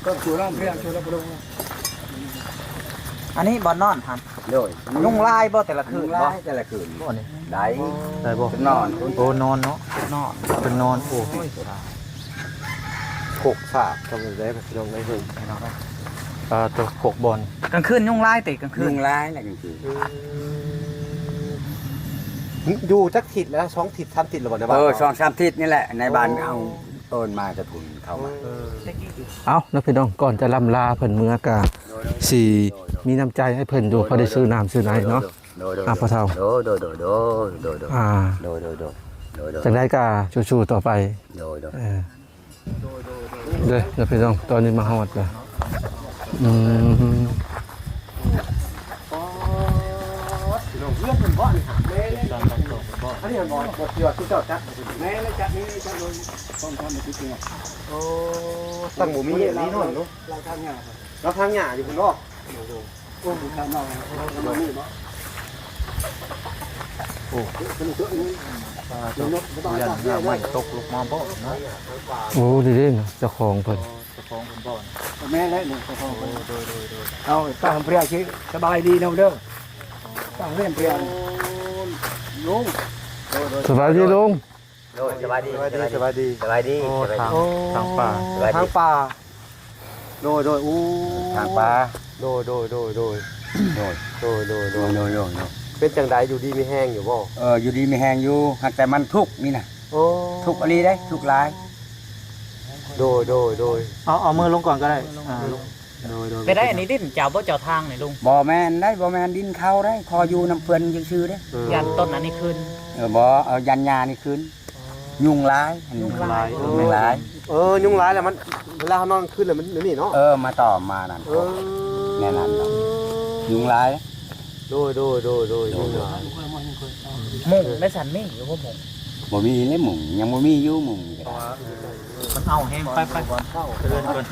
ກໍຄືຮ້ອງເພງ ຄືລະບໍ່ລົງ. ອັນນີ້ບ່ອນນອນຫັ້ນ. ໂດຍ. ຍຸງລາຍບໍ່ແຕ່ລະຄືນ? ຍຸງລາຍແຕ່ລະຄືນ. ບໍ່ນີ້ ໄດ້ ໄດ້ບໍ່? ນອນ. ໂອ້ ນອນເນາະ. ນອນ ເປັນນອນ. ໂອ້ຍ ຄົກສາກທຳໄດ້ພີ່ນ້ອງໄດ້ເບິ່ງ. ອ່າ ໂຕຄົກບ່ອນ ກາງຄືນຍຸງລາຍຕິ? ກາງຄືນຍຸງລາຍແຫຼະກາງຄືນ. ອືມ ຢູ່ຈັກທິດແລ້ວ? ສອງທິດສາມທິດແລ້ວບໍ່ ໃນບ້ານ? ເອີ ສອງສາມທິດນີ້ແຫຼະ ໃນບ້ານ. ໂອ້ ເອີ້ນມາແຕ່ພຸ້ນເຂົ້າມາ. ເອີ ເອົາເນາະພີ່ນ້ອງ ກ່ອນຈະລ່ຳລາເພິ່ນເມືອກະ ໂດຍ ໂດຍ ຊິ ໂດຍ ໂດຍ ມີນ້ຳໃຈໃຫ້ເພິ່ນຢູ່ ໂດຍ ພໍໄດ້ ໂດຍ ຊື້ນ້ຳຊື້ໃນເນາະ. ໂດຍ ໂດຍ ອ່າ ພໍ່ເຖົ້າ. ໂດຍ ໂດຍ ອ່າ ໂດຍ ໂດຍ ໂດຍ ຈັ່ງໃດກະສູ້ໆຕໍ່ໄປ. ໂດຍ ໂດຍ ເອີ ເດີ ເດີພີ່ນ້ອງ ຕອນນີ້ມາຮອດແລ້ວ. ອືມ ພີ່ນ້ອງ ເຮືອນເພິ່ນບໍ່ນີ້ຫາ? ແມ່ນ ອັນນີ້ບໍ່ ບໍ່ທີ່ວ່າເຈົ້າຈັດ ແມ່ນ ຈັດນີ້ ຈັດລົງ ຕ້ອງທຳໃຫ້ຕິດເນາະ. ໂອ້ ຕັ້ງບໍ່ມີອັນນີ້ເນາະ. ລາວທາງຫຍ້າ ລາວທາງຫຍ້າຢູ່ພຸ້ນເນາະ. ໂດຍ ໂດຍ. ໂອ້ ໂອ້ ຢ້ານຫຍ້າໄມ້ຕົກລົງມາບໍ່ນະ? ໂອ້ ເດ້ໆ ເຈົ້າຂອງເພິ່ນ ເຈົ້າຂອງເພິ່ນບໍ່ນະ? ແມ່ນແຫຼະ ນີ້ເຈົ້າຂອງເພິ່ນ. ໂດຍ ໂດຍ ໂດຍ. ເອົາ ຕາມເພຍຊິສະບາຍດີນຳເດີ ຕາມເພຍລຸງ. ໂດຍ ໂດຍ ສະບາຍດີລຸງ. ໂດຍ ສະບາຍດີ ສະບາຍດີ ສະບາຍດີ ສະບາຍດີ. ໂອ້ ສະບາຍດີ ທາງ ໂອ້ ທາງປ່າ ສະບາຍດີ ທາງປ່າ. ໂດຍ ໂດຍ ໂອ້ ທາງປ່າ. ໂດຍ ໂດຍ ໂດຍ ໂດຍ ໂດຍ ໂດຍ ໂດຍ ໂດຍ ໂດຍ ໂດຍ. ເປັນຈັ່ງໃດ ຢູ່ດີມີແຮງຢູ່ບໍ່? ເອີ ຢູ່ດີມີແຮງຢູ່ ຫາກແຕ່ມັນທຸກນີ້ນະ. ໂອ້ ທຸກອີ່ຫຼີເດ້ ທຸກຫຼາຍ. ໂດຍ ໂດຍ ໂດຍ. ເອົາ ເອົາມືລົງກ່ອນກໍໄດ້. ອ່າ ໂດຍ ໂດຍ. ເປັນໃດ ອັນນີ້ດິນເຈົ້າບໍ່ ເຈົ້າທາງນີ້ລຸງ? ບໍ່ແມ່ນໃດ ບໍ່ແມ່ນດິນເຂົາໃດ ຂໍຢູ່ນຳເພິ່ນຊື່ໆເດ້. ເອີ ຢ້ານຕົ້ນອັນນີ້ຂຶ້ນ. ເອີ ບໍ່ ເອົາຢ້ານຫຍ້ານີ້ຂຶ້ນ. ຍຸງລາຍ ຍຸງລາຍ ຍຸງລາຍ. ເອີ ຍຸງລາຍແລ້ວມັນ ເວລາເຮົານອນຄືນແລ້ວມັນນີ້ເນາະ. ເອີ ມາຕອມມານັ້ນ. ເອີ ແນວນັ້ນເນາະ ຍຸງລາຍ. ໂດຍ ໂດຍ ໂດຍ ໂດຍ. ໂດຍ ຍຸງລາຍ. ມຸ້ງໄດ້ຊັ້ນ ມີຢູ່ບໍ່ມຸ້ງ? ບໍ່ມີເລີຍມຸ້ງ ຍັງບໍ່ມີຢູ່ມຸ້ງນີ້ກໍໄດ້. ມັນເອົາແຮງ ໄປ ໄປ ເດີນກ່ອນ. ເ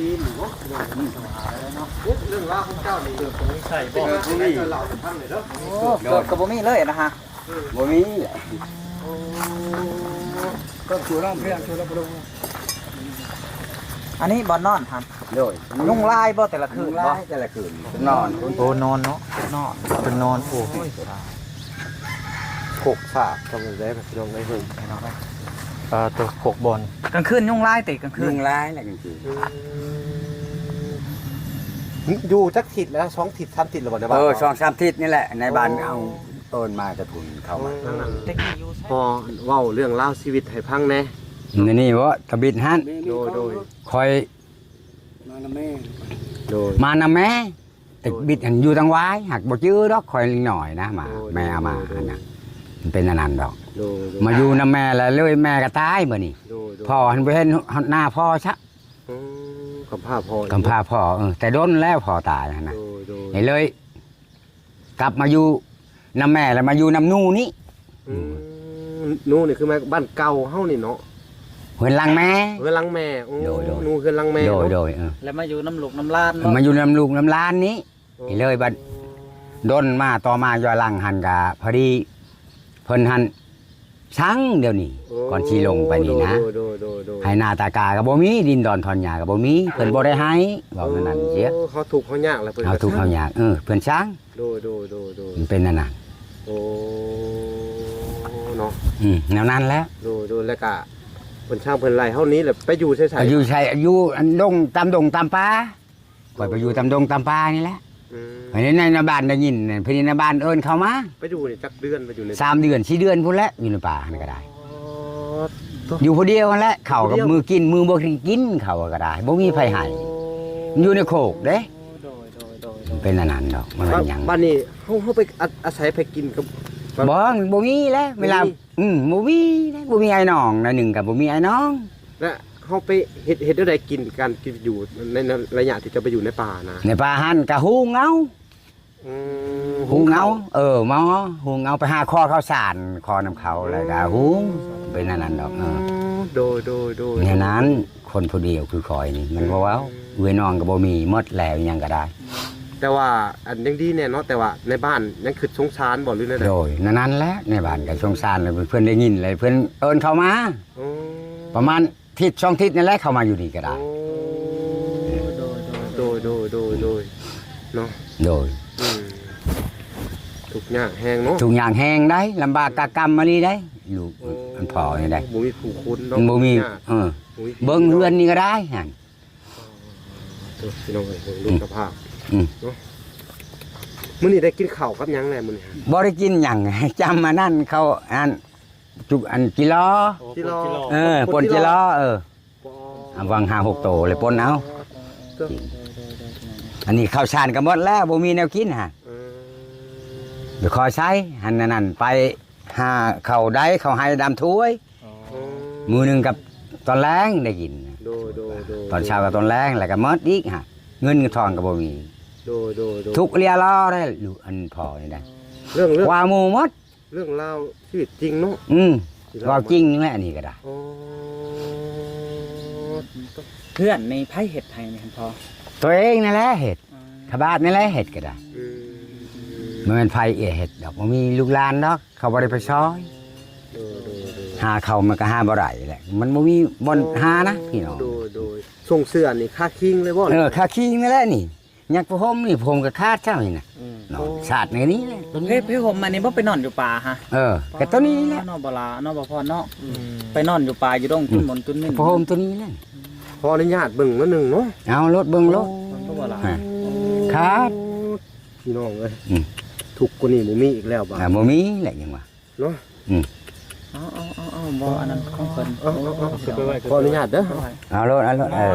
ລື່ອງລາວຂອງເຈົ້ານີ້ ໃສ່ບໍ່ ເອີ ບໍ່ມີ ເລົ່າໃຫ້ຟັງເດີ. ໂອ້ ໂດຍ ກໍບໍ່ມີເລີຍນະຮະ. ບໍ່ມີແຫຼະ. ໂອ້ ກໍຄືຮ້ອງເພງ ຄືລະບໍ່ລົງ. ອັນນີ້ບ່ອນນອນຫັ້ນ. ໂດຍ. ຍຸງລາຍບໍ່ແຕ່ລະຄືນ? ຍຸງລາຍແຕ່ລະຄືນ ນອນ. ໂອ້ ນອນເນາະ. ນອນ ເປັນນອນ. ໂອ້ຍ ຄົກສາກທຳໄດ້ພີ່ນ້ອງໄດ້ເບິ່ງ. ອ່າ ໂຕຄົກບ່ອນ ກາງຄືນຍຸງລາຍຕິ? ກາງຄືນຍຸງລາຍແຫຼະກາງຄືນ. ອືມ ຢູ່ຈັກທິດແລ້ວ? ສອງທິດສາມທິດແລ້ວບໍ່ ໃນບ້ານ? ເອີ ສອງສາມທິດນີ້ແຫຼະ ໃນບ້ານ. ໂອ້ ເອົາ ເອີ້ນມາແຕ່ພຸ້ນເຂົ້າມາ. ອືມ ພໍເວົ້າເລື່ອງລາວຊີວິດໃຫ້ຟັງແດ່. ໃນນີ້ບໍ່ ຕະບິດຫັ້ນ. ໂດຍ ໂດຍ. ຂ້ອຍມານຳແມ່. ໂດຍ ມານຳແມ່. ແຕ່ບິດຫັ້ນຢູ່ທາງວາຍ ຫາກບໍ່ຈື່ດອກ ຂ້ອຍຍັງນ້ອຍນະ ມາ. ໂດຍ ແມ່ເອົາມາ. ໂດຍ ໂດຍ ຫັ້ນນະ ມັນເປັນອັນນັ້ນດອກ. ໂດຍ ໂດຍ. ມາຢູ່ນຳແມ່ແລ້ວເລີຍ ແມ່ກໍຕາຍບາດນີ້. ໂດຍ ໂດຍ. ພໍ່ຫັ້ນບໍ່ເຫັນໜ້າພໍ່ຊະ. ອືມ ກຳພ້າພໍ່ ກຳພ້າພໍ່. ເອີ ແຕ່ດົນແລ້ວພໍ່ຕາຍຫັ້ນນະ. ໂດຍ ໂດຍ. ເລີຍ ກັບມາຢູ່ນຳແມ່ ແລ້ວມາຢູ່ນຳໜູນີ້. ອືມ ອືມ ໜູນີ້ຄືມາບ້ານເກົ່າເຮົານີ້ເນາະ ເຮືອນຫຼັງແມ່. ເຮືອນຫຼັງແມ່. ໂອ້ ໂດຍ ໂດຍ. ໜູເຮືອນຫຼັງແມ່. ໂດຍ ເນາະ ໂດຍ. ເອີ ແລ້ວມາຢູ່ນຳລູກນຳຫຼານ. ມາຢູ່ນຳລູກນຳຫຼານນີ້. ໂອ້ ເລີຍບັດດົນມາ ຕໍ່ມາຢູ່ຫຼັງຫັ້ນກະພໍດີເພິ່ນຫັ້ນ ຊັງດຽວນີ້. ໂອ້ ກ່ອນຊິລົງໄປນີ້ນະ. ໂດຍ ໂດຍ ໂດຍ ໂດຍ. ໄຮ່ນາຕາກາກໍບໍ່ມີ ດິນດອນຖອນຫຍ້າກໍບໍ່ມີ ເພິ່ນບໍ່ໄດ້ໃຫ້. ເວົ້າແນວນັ້ນເສຍ. ໂອ້ ເຮົາທຸກເຮົາຍາກແລ້ວ ເພິ່ນ ເຮົາທຸກເຮົາຍາກ. ເອີ ເພິ່ນຊັງ. ໂດຍ ໂດຍ ໂດຍ ໂດຍ. ມັນເປັນແນວນັ້ນ. ໂອ້ ເນາະ. ອືມ ແນວນັ້ນແຫຼະ. ໂດຍ ໂດຍ. ແລ້ວກະເພິ່ນຊັງເພິ່ນໄລ່ເຮົານີ້ແຫຼະ ໄປຢູ່ໃສ? ໄປຢູ່ໃສ? ຢູ່ອັນດົງ ຕາມດົງຕາມປ່າ. ຂ້ອຍໄປຢູ່ຕາມດົງຕາມປ່ານີ້ແຫຼະ. ອືມ ໃນ ໃນ ໃນບ້ານໄດ້ຍິນ ເພິ່ນໃນບ້ານເອີ້ນເຂົ້າມາ. ໄປຢູ່ນີ້ຈັກເດືອນ? ໄປຢູ່ນີ້ສາມເດືອນສີ່ເດືອນພຸ້ນແຫຼະ ຢູ່ໃນປ່າຫັ້ນກໍໄດ້. ອໍ ຢູ່ຜູ້ດຽວຫັ້ນແຫຼະ. ເຂົ້າກັບມື້ກິນ ມື້ບໍ່ກິນເຂົ້າກໍໄດ້ ບໍ່ມີໃຜໃຫ້. ໂອ້ ມັນຢູ່ໃນໂຄກເດ້. ໂດຍ ໂດຍ ໂດຍ ໂດຍ. ມັນເປັນອັນນັ້ນດອກ ມັນບໍ່ແມ່ນຫຍັງ. ບາດນີ້ເຮົາ ເຮົາໄປອາ ອາໄສໃຜກິນກັບ ບໍ່ ບໍ່ມີແຫຼະ ເວລາ ບໍ່ມີ. ອືມ ບໍ່ມີເດ້ ບໍ່ມີອ້າຍນ້ອງ ໜ້ອຍໜຶ່ງກໍບໍ່ມີອ້າຍນ້ອງ. ແລະ ເຮົາໄປເຮັດ ເຮັດແນວໃດກິນ ການກິນຢູ່ໃນ ໃນໄລຍະທີ່ເຈົ້າໄປຢູ່ໃນປ່ານະ? ໃນປ່າຫັ້ນກະຫຸງເອົາ. ອືມ ຫຸງເອົາ. ຫຸງເຂົ້າ. ເອີ ໝໍ ຫຸງເອົາ ໄປຫາຂໍເຂົ້າສານ ຂໍນຳເຂົາ ແລ້ວກະຫຸງ. ເປັນອັນນັ້ນດອກ. ເອີ ໂດຍ ໂດຍ ໂດຍ. ແນວນັ້ນ ຄົນຜູ້ດຽວຄືຂ້ອຍນີ້ ມັນບໍ່ເວົ້າ. ອືມ ເອື້ອຍນ້ອງກໍບໍ່ມີ ໝົດແລ້ວ ຫຍັງກໍໄດ້. ແຕ່ວ່າອັນຍັງດີແດ່ເນາະ ແຕ່ວ່າໃນບ້ານຍັງຄິດສົງສານບໍ່ ຫຼືແນວໃດ? ໂດຍ ນັ້ນແຫຼະ ໃນບ້ານກໍສົງສານ ແລ້ວເພິ່ນໄດ້ຍິນ ແລ້ວເພິ່ນເອີ້ນເຂົ້າມາ. ໂອ້ ປະມານ ທິດສອງທິດນີ້ແຫຼະ ເຂົ້າມາຢູ່ນີ້ກໍໄດ້. ໂອ້ ໂດຍ ໂດຍ ໂດຍ ໂດຍ ໂດຍ ເນາະ ໂດຍ ອືມ ທຸກຍາກແຮງເນາະ ທຸກຍາກແຮງໄດ໋ ລຳບາກກະກຳມາລີໄດ໋ ລູກ ໂອ້ ອັນພໍ່ນີ້ໄດ໋ ບໍ່ມີຜູ້ຄົນເນາະ ມັນບໍ່ມີ ຍາກ ເອີ ບໍ່ມີ ເບິ່ງເຮືອນນີ້ກໍໄດ້ຫັ້ນ ໂອ້ ພີ່ນ້ອງເອີຍ ເບິ່ງ ອືມ ສະພາບ ອືມ ເນາະ ມື້ນີ້ໄດ້ກິນເຂົ້າກັບຫຍັງແດ່ມື້ນີ້? ບໍ່ໄດ້ກິນຫຍັງ ຈຳອັນນັ້ນ ເຂົ້າອັນ ຈຸ ອັນຈີລໍ ອໍ ຈີລໍ ເອີ ປົນຈີລໍ ປົນຈີລໍ ເອີ ປອ ອາ ຫວ່າງຫ້າຫົກໂຕເລີຍປົນເອົາ ເອີ ກິນ ໂດຍ ໂດຍ ໂດຍ ໂດຍ ອັນນີ້ເຂົ້າສານກໍໝົດແລ້ວ ບໍ່ມີແນວກິນຫະ ເອີ ໄປຂໍໃຊ້ ຫັ້ນນັ້ນ ໄປຫາເຂົ້າໄດ້ ເຂົ້າໄຮ່ດຳຖ້ວຍ ອໍ ມື້ໜຶ່ງກັບຕອນແລງໄດ້ກິນ ໂດຍ ໂດຍ ໂດຍ ຕອນເຊົ້າກັບຕອນແລງ ແລ້ວກໍໝົດອີກຫະ ເງິນທອງກໍບໍ່ມີ ໂດຍ ໂດຍ ໂດຍ ທຸກເລຍລໍໄດ້ ລູກ ອັນພໍ່ນີ້ໄດ໋ ເລື່ອງ ເລື່ອງ ກວ່າໝູ່ໝົດ ເລື່ອງລາວຊີວິດຈິງເນາະ ອືມ ທີ່ລາວ ເວົ້າຈິງແຫຼະ ອັນນີ້ກໍໄດ້ ອໍ ເຮືອນນີ້ໃຜເຮັດໃຫ້ນີ້ຫັ້ນພໍ່? ຕົວເອງນັ້ນແຫຼະເຮັດ ອໍ ຂະບາດນີ້ແຫຼະເຮັດກໍໄດ້ ອືມ ບໍ່ແມ່ນໃຜເຮັດດອກ ບໍ່ມີລູກຫຼານດອກ ເຂົາບໍ່ໄດ້ໄປຊ່ອຍ ໂດຍ ໂດຍ ໂດຍ ຫາເຂົ້າມັນກໍຫາບໍ່ໄດ້ແຫຼະ ມັນບໍ່ມີບ່ອນ ໂອ້ ຫານະ ພີ່ນ້ອງ ໂດຍ ໂດຍ ຊົງເສື້ອນີ້ຄາຄີງເລີຍບໍ່? ເອີ ຄາຄີງນັ້ນແຫຼະນີ້ ຍັງຜ້າຫົ່ມນີ້ ຜ້າຫົ່ມກໍຂາດຊ້ຳນີ້ນະ ອືມ ເນາະ ໂອ້ ຊາດໃນນີ້ແຫຼະ ເພ ເພຫົ່ມອັນນີ້ບໍ່ໄປນອນຢູ່ປ່າຫະ? ເອີ ກໍຕົວນີ້ແຫຼະ ເນາະ ບໍ່ຫຼາເນາະ ບໍ່ພອນເນາະ ອືມ ໄປນອນຢູ່ປ່າຢູ່ດົງ ອືມ ຕຸນໝົນຕຸນໝິ່ນ ຜ້າຫົ່ມຕົວນີ້ແຫຼະ ຂໍອະນຸຍາດເບິ່ງໜ້ອຍໜຶ່ງເນາະ ເອົາໂລດເບິ່ງໂລດ ໂອ້ ມັນກໍບໍ່ຫຼາຍ ຮະ ຂາດ ພີ່ນ້ອງເອີຍ ອືມ ທຸກກວ່ານີ້ບໍ່ມີອີກແລ້ວບາດ ອ່າ ບໍ່ມີແຫຼະ ຍັງວ່າ ເນາະ ອືມ ເອົາ ເອົາ ເອົາ ເອົາ ບໍ່ ອັນນັ້ນຂອງເພິ່ນ ເອົາ ເອົາ ເອົາ ເອົາ ຂໍອະນຸຍາດເດີ ເອົາໂລດ ເອົາໂລດ ເອີ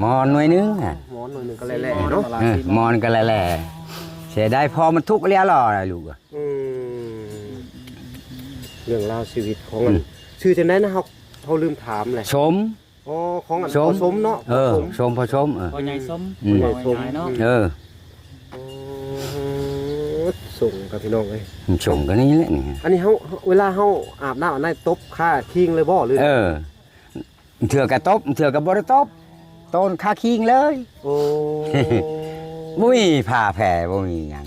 ໝອນໜ່ວຍໜຶ່ງ ໝອນໜ່ວຍໜຶ່ງກໍແລະໆເນາະ ເອີ ໝອນກໍແລະໆ ເສຍດາຍພໍ່ມັນທຸກເລີຍຫຼໍ້ລູກ ອືມ ເລື່ອງລາວຊີວິດຂອງ ອືມ ອັນ ຊື່ຈັ່ງໃດນະ ເຮົາ ເຮົາລືມຖາມແຫຼະ ສົມ ອໍ ຂອງອັນ ສົມ ພໍ່ສົມເນາະ ເອີ ພໍ່ສົມ ສົມ ພໍ່ສົມ ເອີ ພໍ່ໃຫຍ່ສົມ ອືມ ເວົ້າງ່າຍໆເນາະ ເອີ ໂອ້ ສົມກັບພີ່ນ້ອງເອີຍ ສົມກັບນີ້ແຫຼະນີ້ ອັນນີ້ເຮົາ ເວລາເຮົາອາບນ້ຳອາບໃນຕົບຄາຄີງເລີຍບໍ່ ຫຼື ເອີ ເທື່ອກໍຕົບ ເທື່ອກໍບໍ່ໄດ້ຕົບ ໂຕນຄາຄີງເລີຍ ໂອ້ ບໍ່ມີຜ້າແຜ່ ບໍ່ມີຫຍັງ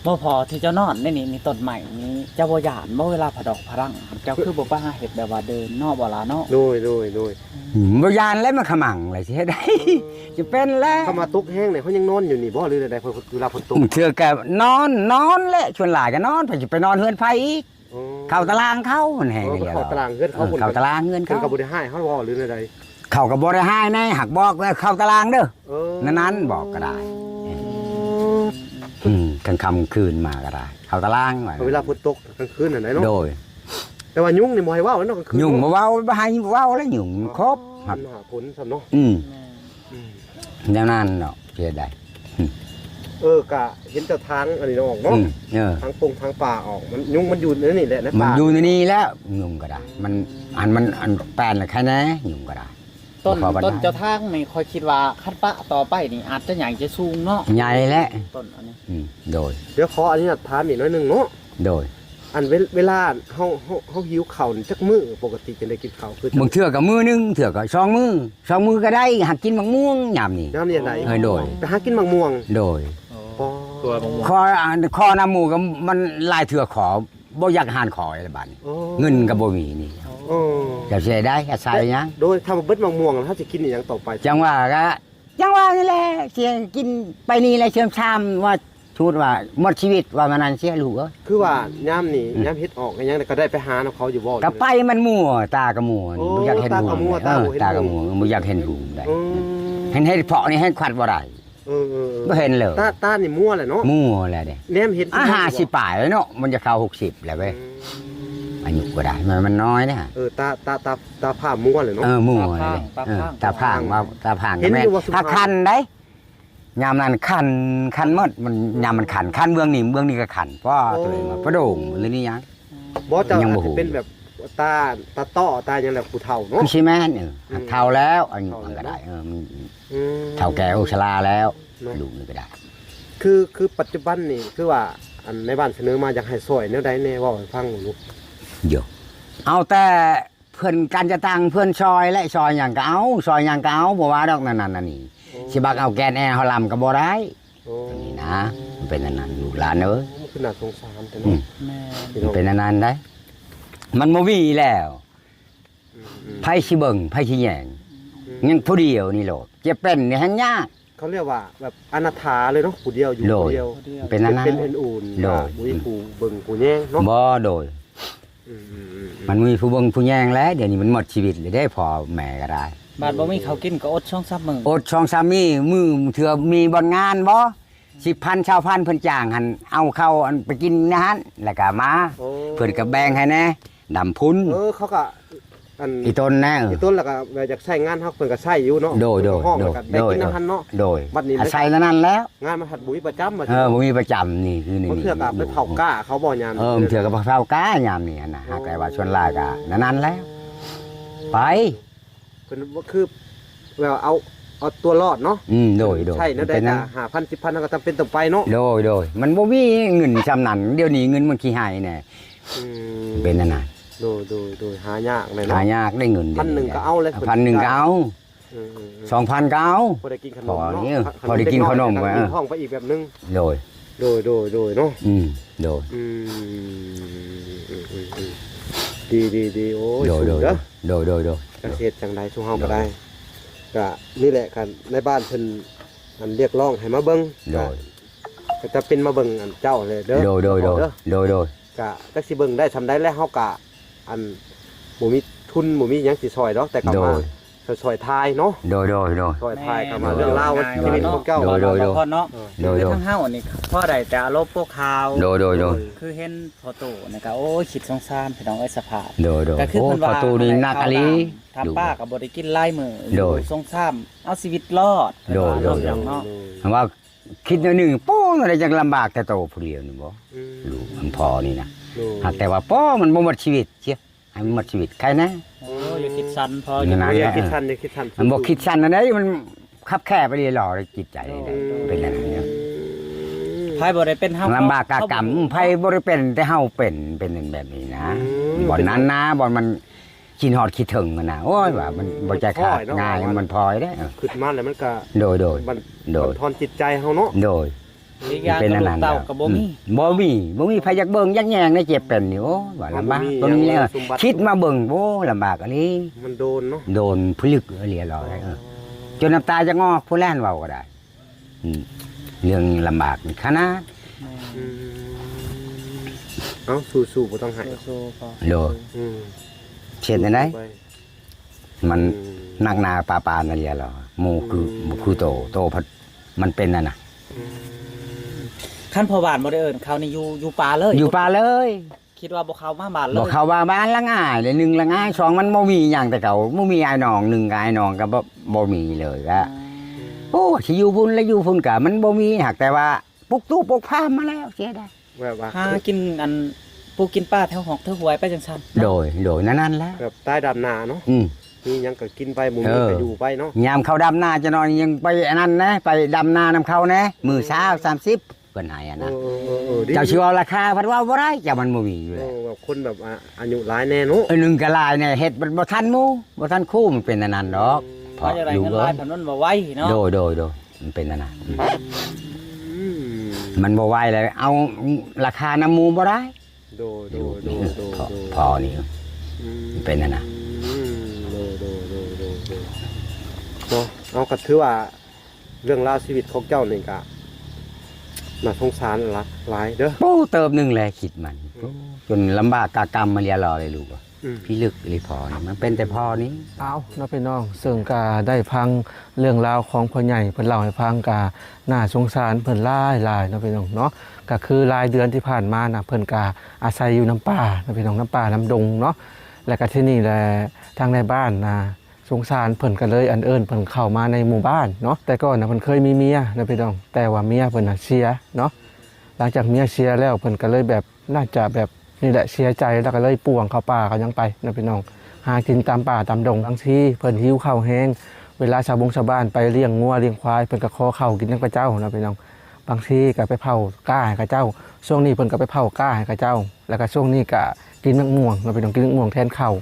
ບໍ່ພໍທີ່ເຈົ້ານອນໃນນີ້ ມີຕົ້ນໄມ້ນີ້ ເຈົ້າບໍ່ຢ້ານບໍ່ ເວລາຜະດອກຜະດັງ ເຈົ້າຄືບໍ່ໄປຫາເຮັດແບບວ່າເດີ່ນເນາະ ບໍ່ລະເນາະ ໂດຍ ໂດຍ ໂດຍ ອືມ ບໍ່ຢ້ານແລ້ວ ມັນຂະມັງແລ້ວ ຊິເຮັດໃດ ຈະເປັນແລ້ວ ຄຳວ່າຕົກແຮງນີ້ ເຮົາຍັງນອນຢູ່ນີ້ບໍ່ ຫຼືໃດໆ ເວລາຝົນຕົກ ບາງເທື່ອກໍນອນ ນອນແຫຼະ ສ່ວນຫຼາຍກໍນອນ ເພິ່ນຊິໄປນອນເຮືອນໃຜອີກ ອໍ ເຂົ້າຕາລາງເຂົາ ມັນແຮງ ເອີ ເຂົ້າຕາລາງເຮືອນເຂົາ ເອີ ເຂົ້າຕາລາງເຮືອນເຂົາ ເພິ່ນກໍບໍ່ໄດ້ຮ້າຍເຮົາບໍ່ ຫຼືແນວໃດ ເຂົາກໍບໍ່ໄດ້ຮ້າຍໃນ ຫາກບອກວ່າເຂົ້າຕາລາງເດີ ເອີ ນັ້ນ ນັ້ນບອກກໍໄດ້ ອືມ ກາງຄ່ຳກາງຄືນມາກໍໄດ້ ເຂົ້າຕາລາງວ່າ ເວລາຝົນຕົກກາງຄືນຫັ້ນໃດເນາະ ໂດຍ ແຕ່ວ່າຍຸງນີ້ບໍ່ໃຫ້ເວົ້າເນາະ ກາງຄືນ ຍຸງບໍ່ເວົ້າ ບໍ່ໃຫ້ເວົ້າແລ້ວ ຍຸງມັນຄົບ ມັນຫາຜົນຊ້ຳເນາະ ອືມ ອືມ ແນວນັ້ນເນາະ ເຮັດໃດ ເອີ ກະເຫັນແຕ່ທາງອັນນີ້ອອກເນາະ ອືມ ເອີ ທາງປົງທາງປ່າອອກ ມັນ ຍຸງມັນຢູ່ໃນນີ້ແຫຼະ ໃນປ່າ ມັນຢູ່ໃນນີ້ແຫຼະ ຍຸງກໍໄດ້ ມັນ ອັນ ມັນ ອັນແປນລະໃຄແນ່ ຍຸງກໍໄດ້ ຕົ້ນ ຕົ້ນເຈົ້າທາງນີ້ ຂ້ອຍຄິດວ່າຄັນປະຕໍ່ໄປນີ້ ອາດຈະໃຫຍ່ຈະສູງເນາະ ໃຫຍ່ແຫຼະ ຕົ້ນອັນນີ້ ອືມ ໂດຍ ດຽວຂໍອະນຸຍາດຖາມອີກໜ້ອຍໜຶ່ງເນາະ ໂດຍ ອັນເວ ເວລາເຮົາ ເຮົາ ເຮົາຫິວເຂົ້ານີ້ ຈັກມື້ປົກກະຕິຈຶ່ງໄດ້ກິນເຂົ້າ ຄື ບາງເທື່ອກໍມື້ໜຶ່ງ ເທື່ອກໍສອງມື້ ສອງມື້ກໍໄດ້ ຫາກິນໝາກມ່ວງຍາມນີ້ ຍາມນີ້ໃດ ເອີ ໂດຍ ໄປຫາກິນໝາກມ່ວງ ໂດຍ ອໍ ຄືວ່າໝາກມ່ວງ ຂໍ ຂໍນຳໝູ່ກໍມັນຫຼາຍເທື່ອຂໍ ບໍ່ຢາກຫານຂໍແລ້ວບາດນີ້ ໂອ້ ເງິນກໍບໍ່ມີນີ້ ໂອ້ ຈະເສຍໄດ້ອາໄສຫຍັງ ໂດຍ ຖ້າວ່າເບິດໝາກມ່ວງແລ້ວ ເຮົາຊິກິນອີ່ຫຍັງຕໍ່ໄປ ຈັ່ງວ່າກໍ ຈັ່ງວ່ານີ້ແຫຼະ ຊິກິນໄປນີ້ແຫຼະ ເຊື່ອມຊາມວ່າ ສົມມຸດວ່າໝົດຊີວິດ ວ່າແນວນັ້ນເສຍລູກເອີຍ ຄືວ່າຍາມນີ້ ອືມ ຍາມເຫັດອອກຫຍັງກໍໄດ້ໄປຫານຳເຂົາຢູ່ບໍ່ ກໍໄປ ມັນມົວ ຕາກໍມົວ ໂອ້ ບໍ່ຢາກເຫັນຫຸ່ງ ຕາກໍມົວ ເອີ ຕາບໍ່ເຫັນ ຕາກໍມົວ ຫຸ່ງ ບໍ່ຢາກເຫັນຫຸ່ງໄດ໋ ເອີ ເຫັນເຫັດເຜາະນີ້ແຮງຄັດບໍ່ໄດ້ ເອີ ເອີ ເອີ ບໍ່ເຫັນເລີຍ ຕາ ຕານີ້ມົວແລ້ວເນາະ ມົວແລ້ວເດ້ ແນມເຫັນ ອາ ຫ້າສິບປາຍແລ້ວເນາະ ມັນຈະເຂົ້າຫົກສິບແລ້ວເວີຍ ອືມ ອາຍຸກໍໄດ້ ມັນ ມັນນ້ອຍເດ້ ເອີ ຕາ ຕາ ຕາ ຕາພ້າມົວແລ້ວເນາະ ເອີ ມົວ ຕາພ້າງ ເອີ ຕາພ້າງ ຕາພ້າງ ເວົ້າຕາພ້າງ ເຫັນຢູ່ວ່າ ຖ້າຄັນໄດ໋ ຍາມນັ້ນຄັນ ຄັນໝົດ ມັນ ຍາມມັນຄັນ ຄັນເບື້ອງນີ້ ເບື້ອງນີ້ກໍຄັນ ເພາະວ່າ ໂອ້ ຕົວເອງວ່າປະໂດງ ຫຼືນີ້ຫຍັງ ບໍ່ ເຈົ້າ ຍັງບໍ່ຮູ້ ອາດຈະເປັນແບບ ຕາ ຕາຕ້ອ ຕາຫຍັງແຫຼະ ຜູ້ເຖົ້າເນາະ ຄືຊິແມ່ນ ເອີ ອືມ ເຖົ້າແລ້ວ ອາຍຸມັນກໍໄດ້ ເຖົ້າແລ້ວເນາະ ເອີ ມັນ ອືມ ເຖົ້າແກ່ໂອຊະລາແລ້ວ ເນາະ ລູກນີ້ກໍໄດ້ ຄື ຄືປັດຈຸບັນນີ້ ຄືວ່າ ອັນ ໃນບ້ານສະເໜີມາຢາກໃຫ້ຊ່ອຍແນວໃດແດ່ ເວົ້າໃຫ້ຟັງດູ ໂຢ ເອົາແຕ່ ເພິ່ນການຈະຕັ້ງເພິ່ນຊ່ອຍ ແລະ ຊ່ອຍຫຍັງກໍເອົາ ຊ່ອຍຫຍັງກໍເອົາ ບໍ່ວ່າດອກ ນັ້ນນັ້ນອັນນີ້ ໂອ້ ຊິບັກເອົາແກ່ນແອເຮົາລຳກໍບໍ່ໄດ້ ໂອ້ ອັນນີ້ນະ ມັນເປັນອັນນັ້ນ ລູກຫຼານເອີຍ ໂອ້ ມັນຄືໜ້າສົງສານແທ້ເນາະ ອືມ ແມ່ນ ມັນເປັນອັນນັ້ນໄດ໋ ມັນບໍ່ມີແລ້ວ ອືມ ອືມ ໃຜຊິເບິ່ງ ໃຜຊິແຍງ ອືມ ຍັງຜູ້ດຽວນີ້ໂລດ ຈະເປັນນີ້ແຮ່ງຍາກ. ເຂົາຮຽກວ່າແບບອະນາຖາເລີຍເນາະ ຜູ້ດຽວຢູ່ ໂດຍ ຜູ້ດຽວ ເປັນອັນນັ້ນ ເປັນເປັນອື່ນ ໂດຍ ບໍ່ມີຜູ້ເບິ່ງຜູ້ແຍງເນາະ ບໍ່ ໂດຍ ອືມໆໆໆ ມັນມີຜູ້ເບິ່ງຜູ້ແຍງແລ້ວ ດຽວນີ້ມັນໝົດຊີວິດແລ້ວເດ້ ພໍ່ແມ່ກໍໄດ້ ບາດບໍ່ມີເຂົ້າກິນກໍອົດສອງສາມມື້ ອົດສອງສາມມື້ ມື້ເທື່ອມີບ່ອນງານບໍ່ ສິບພັນ ຊາວພັນ ເພິ່ນຈ້າງຫັ້ນ ເອົາເຂົ້າອັນໄປກິນໃນຫັ້ນ ແລ້ວກໍມາ ໂອ້ ເພິ່ນກໍແບ່ງໃຫ້ແດ່ ດຳພຸນ ເອີ ເຂົາກໍ ອັນ ອີ່ຕົນແນ່ ເອີ ອີ່ຕົນ ແລ້ວກໍແບບຢາກໃຊ້ງານເຮົາ ເພິ່ນກໍໃຊ້ຢູ່ເນາະ ໂດຍ ເພິ່ນກໍຮ້ອງ ໂດຍ ແລ້ວກໍໄດ້ກິນນຳຫັ້ນເນາະ ໂດຍ ບັດນີ້ ອາໄສແນວນັ້ນແລ້ວ ງານມັນພັດບໍ່ມີປະຈຳ ມາເທື່ອ ເອີ ບໍ່ມີປະຈຳນີ້ ຄືນີ້ ບາງເທື່ອກໍໄປເຜົາກ້າເຂົາບໍ່ຍາມ ເອີ ບາງເທື່ອກໍໄປເຜົາກ້າຍາມນີ້ຫັ້ນນະ ໂອ້ ຫາກແຕ່ວ່າສ່ວນຫຼາຍກໍແນວນັ້ນແຫຼະ ໄປ ເພິ່ນກໍຄືແບບວ່າເອົາ ເອົາຕົວລອດເນາະ ອືມ ໂດຍ ໂດຍ ໃຊ້ແນວໃດກໍຫ້າພັນ ສິບພັນ ເຮົາກໍຈຳເປັນຕ້ອງໄປເນາະ ໂດຍ ໂດຍ ມັນບໍ່ມີເງິນຊ່ຳນັ້ນ ດຽວນີ້ເງິນມັນຂີ້ໄຫ້ແນ່ ອືມ ເປັນອັນນັ້ນ ໂດຍ ໂດຍ ໂດຍ ຫາຍາກແຫຼະເນາະ ຫາຍາກໄດ້ເງິນ ພັນໜຶ່ງກໍເອົາແລ້ວ ພັນໜຶ່ງກໍເອົາ ເອີໆໆ ສອງພັນກໍເອົາ ພໍໄດ້ກິນຂະໜົມເນາະ ພໍໄດ້ກິນຂະໜົມ ກິນທ້ອງໄປອີກແບບໜຶ່ງ ໂດຍ ໂດຍ ໂດຍ ໂດຍເນາະ ອືມ ໂດຍ ອືມ ອືມໆໆ ດີໆໆ ໂອ້ຍ ໂດຍ ໂດຍ ໂດຍ ໂດຍ ຈັກຊິເຮັດຈັ່ງໃດ ຊຸມເຮົາກໍໄດ້ ໂດຍ ກໍນີ້ແຫຼະ ຄັນໃນບ້ານເພິ່ນອັນຮຽກຮ້ອງໃຫ້ມາເບິ່ງ ໂດຍ ກໍຈະເປັນມາເບິ່ງອັນເຈົ້າແຫຼະເດີ ໂດຍ ໂດຍ ໂດຍ ໂດຍ ໂດຍ ກະຈັກຊິເບິ່ງໄດ້ສ່ຳໃດແລ້ວ ເຮົາກະ ອັນ ບໍ່ມີທຶນ ບໍ່ມີຫຍັງຊິຊ່ອຍດອກ ແຕ່ກໍມາ ໂດຍ ຊ່ອຍໆຖ່າຍເນາະ ໂດຍ ໂດຍ ໂດຍ ຊ່ອຍຖ່າຍ ແມ່ນ ກໍມາເລື່ອງລາວ ໂດຍ ຊີວິດຂອງເຈົ້າ ໂດຍ ໂດຍ ໂດຍ ເນາະ ໂດຍ ຄື ໂດຍ ທາງເຮົານີ້ ພໍໄດ້ແຕ່ເອົາລົງໂປະຂ່າວ ໂດຍ ໂດຍ ໂດຍ ຄືເຫັນພໍ່ຕູ້ນີ້ກໍ ໂອ້ຍ ຄິດສົງສານ ພີ່ນ້ອງເອີຍ ສະພາບ ໂດຍ ໂດຍ ກໍຄື ໂອ້ ເພິ່ນວ່າ ພໍ່ຕູ້ນີ້ໜັກອີ່ຫຼີ ທຳປາກໍບໍ່ໄດ້ກິນຫຼາຍມື້ ໂດຍ ສົງສານ ເອົາຊີວິດລອດ ໂດຍ ເພິ່ນວ່າ ໂດຍ ເນາະ ໂດຍ ເພາະວ່າ ຄິດໜ້ອຍໜຶ່ງ ໂປ້ ໄດ້ຈັ່ງລຳບາກແຕ່ໂຕຜູ້ດຽວນີ້ບໍ່ ອືມ ລູກ ອັນພໍ່ນີ້ນະ ໂດຍ ຫາກແຕ່ວ່າ ໂປ້ ມັນບໍ່ໝົດຊີວິດ ເສຍໃຫ້ມັນໝົດຊີວິດ ໃຄແນ່ ໂອ້ ຢ່າຄິດສັ້ນ ພໍ່ ຢ່າ ນັ້ນແຫຼະ ຢ່າຄິດສັ້ນ ຢ່າຄິດສັ້ນ ມັນບໍ່ຄິດສັ້ນອັນໃດ ມັນຄັບແຄບໄປເລີຍ ຫຼໍ່ຈິດໃຈ ໂດຍ ເປັນອັນນັ້ນ ອືມ ໃຜບໍ່ໄດ້ເປັນເຮົາ ລຳບາກກາກຳ ເຮົາບໍ່ ໃຜບໍ່ໄດ້ເປັນ ແຕ່ເຮົາເປັນ ເປັນແບບນີ້ນະ ອືມ ບ່ອນນັ້ນນະ ບ່ອນມັນ ຄິດຮອດຄິດເຖິງຫັ້ນນະ ໂອ້ຍ ວ່າມັນບໍ່ໃຈຂາດງ່າຍ ມັນພໍຍເດ້ ເອີ ຄິດມາແລ້ວມັນກໍ ໂດຍ ໂດຍ ມັນ ໂດຍ ບັນທອນຈິດໃຈເຮົາເນາະ ໂດຍ ອີກຢ່າງ ເປັນອັນນັ້ນ ກໍລູກເຕົ້າກໍບໍ່ມີ ອືມ ບໍ່ມີ ບໍ່ມີໃຜຢາກເບິ່ງຢາກແຍງໃນເຈັບເປັນນີ້ ໂອ້ຍ ວ່າລຳບາກ ບໍ່ມີແລ້ວ ສົມບັດ ຄິດມາເບິ່ງ ໂອ້ ລຳບາກອີ່ຫຼີ ມັນໂດນເນາະ ໂດນຜະລຶກອີ່ຫຼີ ອໍ ເອີ ຈົນນ້ຳຕາຈະງອກ ຜູ້ແລ່ນເວົ້າກໍໄດ້ ອືມ ເລື່ອງລຳບາກນີ້ຂະໜາດ ແມ່ນ ອືມ ເອົາ ສູ້ໆ ບໍ່ຕ້ອງໄຫ້ ສູ້ໆ ໂດຍ ອືມ ເຮັດແນວໃດ ມັນ ອືມ ໜັກໜາປາປານນັ້ນແຫຼະ ໝູ່ຄື ອືມ ບໍ່ຄືໂຕ ໂຕພັດມັນເປັນນັ້ນນະ ອືມ ຄັນພໍ່ບ້ານບໍ່ໄດ້ເອີ້ນເຂົານີ້ ຢູ່ ຢູ່ປ່າເລີຍ ຢູ່ປ່າເລີຍ ຄິດວ່າບໍ່ເຂົ້າມາບ້ານເລີຍ ບໍ່ເຂົ້າມາບ້ານລະງ່າຍເລີຍ ໜຶ່ງລະງ່າຍ ສອງມັນບໍ່ມີຫຍັງແຕ່ເກົ່າ ບໍ່ມີອ້າຍນ້ອງ ໜຶ່ງກໍອ້າຍນ້ອງກໍບໍ່ ບໍ່ມີເລີຍ ກໍ ອືມ ໂອ້ ຊິຢູ່ພຸ້ນລະຢູ່ພຸ້ນກໍມັນບໍ່ມີ ຫາກແຕ່ວ່າປຸກຕູ້ປຸກຟາມມາແລ້ວ ເສຍດາຍ ແບບວ່າ ຫາກິນອັນປູກກິນປາແຖວຮອກແຖວຫ້ວຍໄປຈັ່ງຊັ້ນເນາະ ໂດຍ ໂດຍ ນັ້ນໆແຫຼະ ແບບຕາຍດຳນາເນາະ ອືມ ມີຫຍັງກໍກິນໄປ ບໍ່ມີ ເອີ ກໍຢູ່ໄປເນາະ ຍາມເຂົາດຳນາຈັກໜ້ອຍຍັງໄປອັນນັ້ນແດ່ ໄປດຳນານຳເຂົາແດ່ ມື້ຊາວ ສາມສິບ ເພິ່ນໃຫ້ຫັ້ນນະ ເອີໆໆໆ ເຈົ້າຊິເວົ້າລາຄາພັດເວົ້າບໍ່ໄດ້ ເຈົ້າມັນບໍ່ມີຢູ່ແລ້ວ ເອີ ແບບຄົນແບບ ອາ ອາຍຸຫຼາຍແດ່ເນາະ ເອີ ໜຶ່ງກໍຫຼາຍແດ່ ເຮັດມັນບໍ່ທັນໝູ່ ບໍ່ທັນຄູ່ ມັນເປັນອັນນັ້ນດອກ ອືມ ເພາະ ວ່າຈັ່ງໃດ ລູກເອີຍ ເງິນຫຼາຍ ເພິ່ນມັນບໍ່ໄຫວເນາະ ໂດຍ ໂດຍ ໂດຍ ມັນເປັນອັນນັ້ນ ອືມ ມັນບໍ່ໄຫວແລ້ວ ເອົາລາຄານຳໝູ່ບໍ່ໄດ້ ໂດຍ ໂດຍ ໂດຍ ພໍ່ນີ້ ອືມ ເປັນຫັ້ນນະ ໂດຍ ໂດຍ ເນາະ ເອົາ ກໍຖືວ່າເລື່ອງລາວຊີວິດຂອງເຈົ້ານີ້ກໍໜ້າສົງສານຫຼາຍເດີ ໂອ້ ເຕີບໜຶ່ງແຫຼະ ຄິດມັນ ອືມ ໂອ້ ຈົນລຳບາກກາກຳມາລຽລອເລີຍລູກ ອືມ ພິລຶກອີ່ຫຼີພໍ່ນີ້ ມັນເປັນແຕ່ພໍ່ນີ້ ເອົາເນາະພີ່ນ້ອງ ເຊິ່ງກໍໄດ້ຟັງເລື່ອງລາວຂອງພໍ່ໃຫຍ່ເພິ່ນເລົ່າໃຫ້ຟັງ ກໍໜ້າສົງສານເພິ່ນຫຼາຍໆເນາະພີ່ນ້ອງເນາະ ກໍຄືຫຼາຍເດືອນທີ່ຜ່ານມານະ ເພິ່ນກໍອາໄສຢູ່ນຳປ່າເນາະພີ່ນ້ອງ ນຳປ່ານຳດົງເນາະ ແລ້ວກໍທີ່ນີ້ແຫຼະ ທາງນາຍບ້ານນະ ສົງສານເພິ່ນກໍເລີຍ ອັນ ເອີ້ນເພິ່ນເຂົ້າມາໃນໝູ່ບ້ານເນາະ ແຕ່ກ່ອນນະເພິ່ນເຄີຍມີເມຍເນາະພີ່ນ້ອງ ແຕ່ວ່າເມຍເພິ່ນນະເສຍເນາະ ຫຼັງຈາກເມຍເສຍແລ້ວ ເພິ່ນກໍເລີຍແບບ ໜ້າຈະແບບນີ້ແຫຼະ ເສຍໃຈ ແລ້ວກໍເລີຍປ່ວງເຂົ້າປ່າເຂົ້າຫຍັງໄປເນາະພີ່ນ້ອງ ຫາກິນຕາມປ່າຕາມດົງ ບາງທີເພິ່ນຫິວເຂົ້າແຮງ ເວລາຊາວບົງຊາວບ້ານໄປລ້ຽງງົວລ້ຽງຄວາຍ ເພິ່ນກໍຂໍເຂົ້າກິນນຳເຂົາເຈົ້າເນາະພີ່ນ້ອງ ບາງທີກໍໄປເຜົາກ້າໃຫ້ເຂົາເຈົ້າ ຊ່ວງນີ້ເພິ່ນກໍໄປເຜົາກ້າໃຫ້ເຂົາເຈົ້າ ແລ້ວກໍຊ່ວງນີ້ກໍກິນໝາກມ່ວງເນາະພີ່ນ້ອງ ກິນໝາກມ່ວງແທນເຂົ້າ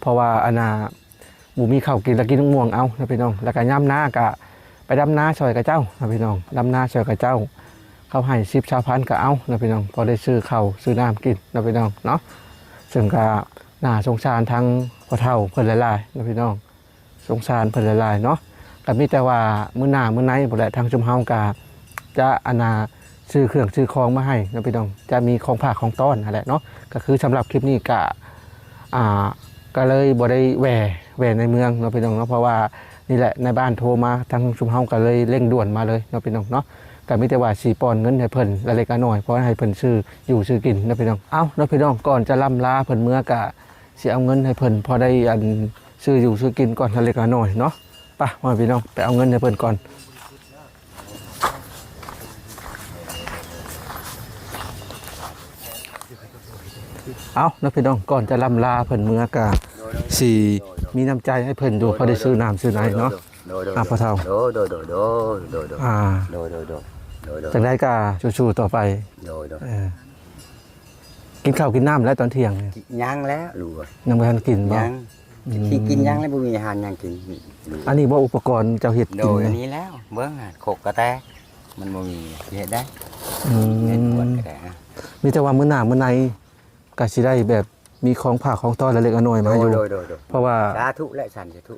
ເພາະວ່າອັນນ່າ ບໍ່ມີເຂົ້າກິນ ແລ້ວກິນໝາກມ່ວງເອົາເນາະພີ່ນ້ອງ ແລ້ວກໍຍາມນາກໍໄປດຳນາຊ່ອຍເຂົາເຈົ້າເນາະພີ່ນ້ອງ ດຳນາຊ່ອຍເຂົາເຈົ້າ ເຂົາໃຫ້ສິບ ຊາວພັນກໍເອົາເນາະພີ່ນ້ອງ ພໍໄດ້ຊື້ເຂົ້າຊື້ນ້ຳກິນເນາະພີ່ນ້ອງເນາະ ເຊິ່ງກໍ ໜ້າສົງສານທາງພໍ່ເຖົ້າເພິ່ນຫຼາຍໆເນາະພີ່ນ້ອງ, ສົງສານເພິ່ນຫຼາຍໆເນາະ. ກໍມີແຕ່ວ່າມື້ໜ້າມື້ໃນພຸ້ນແຫຼະ ທາງຊຸມເຮົາກໍຈະ ອັນນ່າ ຊື້ເຄື່ອງຊື້ຂອງມາໃຫ້ເນາະພີ່ນ້ອງ, ຈະມີຂອງຝາກຂອງຕ້ອນຫັ້ນແຫຼະເນາະ. ກໍຄືສຳລັບຄລິບນີ້ກໍ ອ່າ ກໍເລີຍບໍ່ໄດ້ແວ່ ແວ່ໃນເມືອງເນາະພີ່ນ້ອງເນາະ, ເພາະວ່ານີ້ແຫຼະ ນາຍບ້ານໂທມາ ທາງຊຸມເຮົາກໍເລີຍເລັ່ງດ່ວນມາເລີຍເນາະພີ່ນ້ອງເນາະ. ກໍມີແຕ່ວ່າຊິປ້ອນເງິນໃຫ້ເພິ່ນລະເລັກລະນ້ອຍ ພໍໃຫ້ເພິ່ນຊື້ຢູ່ຊື້ກິນເນາະພີ່ນ້ອງ. ເອົ້າເນາະພີ່ນ້ອງ, ກ່ອນຈະລ່ຳລາເພິ່ນເມືອ ກະຊິເອົາເງິນໃຫ້ເພິ່ນພໍໄດ້ ອັນ ຊື້ຢູ່ຊື້ກິນກ່ອນລະເລັກລະນ້ອຍເນາະ. ໄປ ພໍ່ແມ່ພີ່ນ້ອງ ໄປເອົາເງິນໃຫ້ເພິ່ນກ່ອນ. ເອົ້າເນາະພີ່ນ້ອງ, ກ່ອນຈະລ່ຳລາເພິ່ນເມືອ ກະຊິມີນ້ຳໃຈໃຫ້ເພິ່ນຢູ່ ພໍໄດ້ຊື້ນ້ຳຊື້ໃນເນາະ. ໂດຍ ໂດຍ ອ່າ ພໍ່ເຖົ້າ ໂດຍ ໂດຍ ອ່າ ໂດຍ ໂດຍ ຈັ່ງໃດກໍສູ້ໆຕໍ່ໄປ. ໂດຍ ໂດຍ ເອີ ກິນເຂົ້າກິນນ້ຳແລ້ວຕອນທ່ຽງນີ້? ຍັງແລ້ວລູກເອີຍ. ຍັງບໍ່ທັນກິນບໍ່? ຍັງ. ອືມ ຊິກິນຫຍັງແລ້ວ ບໍ່ມີອາຫານຫຍັງກິນ. ອັນນີ້ບໍ່ອຸປະກອນເຈົ້າເຮັດກິນ? ໂດຍ ອັນນີ້ແລ້ວ ເບິ່ງຫັ້ນ ຄົກກະແຕກ ມັນບໍ່ມີ ຊິເຮັດໄດ້. ອືມ ເຮັດກວດກະໄດ້. ມີແຕ່ວ່າມື້ໜ້າມື້ໃນ ກະຊິໄດ້ແບບມີຂອງຝາກຂອງຕ້ອນລະເລັກລະນ້ອຍມາຢູ່. ໂດຍ ໂດຍ ໂດຍ ເພາະວ່າ ສາທຸແລະ ສັນສາທຸ.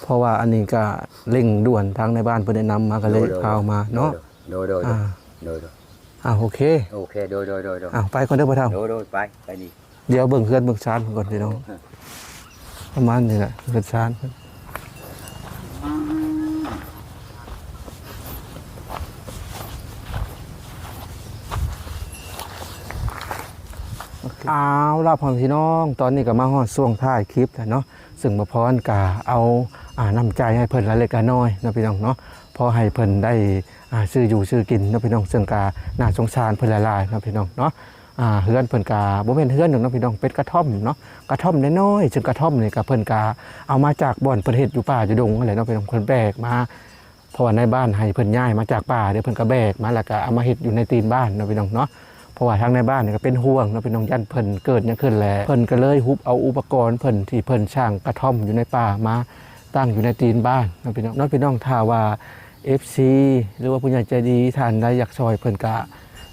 ເພາະວ່າອັນນີ້ກະເລັ່ງດ່ວນ ທາງນາຍບ້ານເພິ່ນແນະນຳມາ ກະເລີຍ ໂດຍ ໂດຍ ພາອອກມາເນາະ. ໂດຍ ໂດຍ ອ່າ ໂດຍ ໂດຍ ອ່າ ໂອເຄ ໂອເຄ ໂດຍ ໂດຍ ໂດຍ ໂດຍ. ອ່າ ໄປກ່ອນເດີພໍ່ເຖົ້າ. ໂດຍ ໂດຍ ໄປ ໄປດີ. ດຽວເບິ່ງເຮືອນເບິ່ງຊານເພິ່ນກ່ອນພີ່ນ້ອງ. ໂດຍ ປະມານນີ້ແຫຼະ ເຮືອນຊານເພິ່ນ. ເອົາລະ ພໍ່ແມ່ພີ່ນ້ອງ, ຕອນນີ້ກໍມາຮອດຊ່ວງທ້າຍຄລິບແລ້ວເນາະ. ເຊິ່ງບ່າວພອນກະເອົາ ອ່າ ນ້ຳໃຈໃຫ້ເພິ່ນລະເລັກລະນ້ອຍເນາະພີ່ນ້ອງເນາະ, ພໍໃຫ້ເພິ່ນໄດ້ ອ່າ ຊື້ຢູ່ຊື້ກິນເນາະພີ່ນ້ອງ. ເຊິ່ງກະໜ້າສົງສານເພິ່ນຫຼາຍໆເນາະພີ່ນ້ອງເນາະ. ອ່າ ເຮືອນເພິ່ນກະບໍ່ແມ່ນເຮືອນດອກເນາະພີ່ນ້ອງ, ເປັນກະທ່ອມເນາະ. ກະທ່ອມນ້ອຍໆ, ເຊິ່ງກະທ່ອມນີ້ກະເພິ່ນກະເອົາມາຈາກບ່ອນເພິ່ນເຮັດຢູ່ປ່າຢູ່ດົງຫັ້ນແຫຼະເນາະພີ່ນ້ອງ, ເພິ່ນແບກມາ ເພາະວ່ານາຍບ້ານໃຫ້ເພິ່ນຍ້າຍມາຈາກປ່າເດ້, ເພິ່ນກໍແບກມາ ແລ້ວກໍເອົາມາເຮັດຢູ່ໃນຕີນບ້ານເນາະພີ່ນ້ອງເນາະ. ເພາະວ່າທາງນາຍບ້ານນີ້ກໍເປັນຫ່ວງເນາະພີ່ນ້ອງ, ຢ້ານເພິ່ນເກີດຫຍັງຂຶ້ນແຫຼະ ເພິ່ນກໍເລີຍຮຸບເອົາອຸປະກອນເພິ່ນທີ່ເພິ່ນສ້າງກະທ່ອມຢູ່ໃນປ່າມາຕັ້ງຢູ່ໃນຕີນບ້ານເນາະພີ່ນ້ອງເນາະ. ພີ່ນ້ອງ ຖ້າວ່າເອັຟຊີ ຫຼືວ່າຜູ້ໃຫຍ່ໃຈດີທ່ານໃດຢາກຊ່ອຍ ເພິ່ນກໍ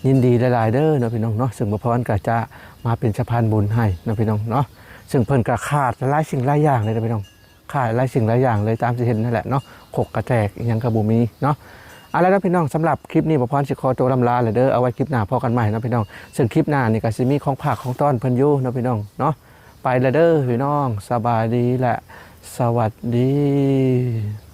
ຍິນດີຫຼາຍໆເດີເນາະພີ່ນ້ອງເນາະ. ເຊິ່ງບ່າວພອນກໍຈະມາເປັນສະພານບຸນໃຫ້ເນາະພີ່ນ້ອງເນາະ. ເຊິ່ງເພິ່ນກໍຂາດຫຼາຍສິ່ງຫຼາຍຢ່າງເລີຍເນາະພີ່ນ້ອງ. ຂາດຫຼາຍສິ່ງຫຼາຍຢ່າງເລີຍ ຕາມທີ່ເຫັນນັ້ນແຫຼະເນາະ, ຄົກກະແຕກ ອີ່ຫຍັງກໍບໍ່ມີເນາະ. ເອົາລະເນາະພີ່ນ້ອງ, ສຳລັບຄລິບນີ້ ບ່າວພອນຊິຂໍຕົວລ່ຳລາແລ້ວເດີ. ເອົາໄວ້ຄລິບໜ້າພໍ້ກັນໃໝ່ເນາະພີ່ນ້ອງ. ເຊິ່ງຄລິບໜ້ານີ້ກໍຊິມີຂອງຝາກຂອງຕ້ອນເພິ່ນຢູ່ເນາະພີ່ນ້ອງເນາະ. ໄປລະເດີພີ່ນ້ອງ, ສະບາຍດີ ແລະ ສະຫວັດດີ.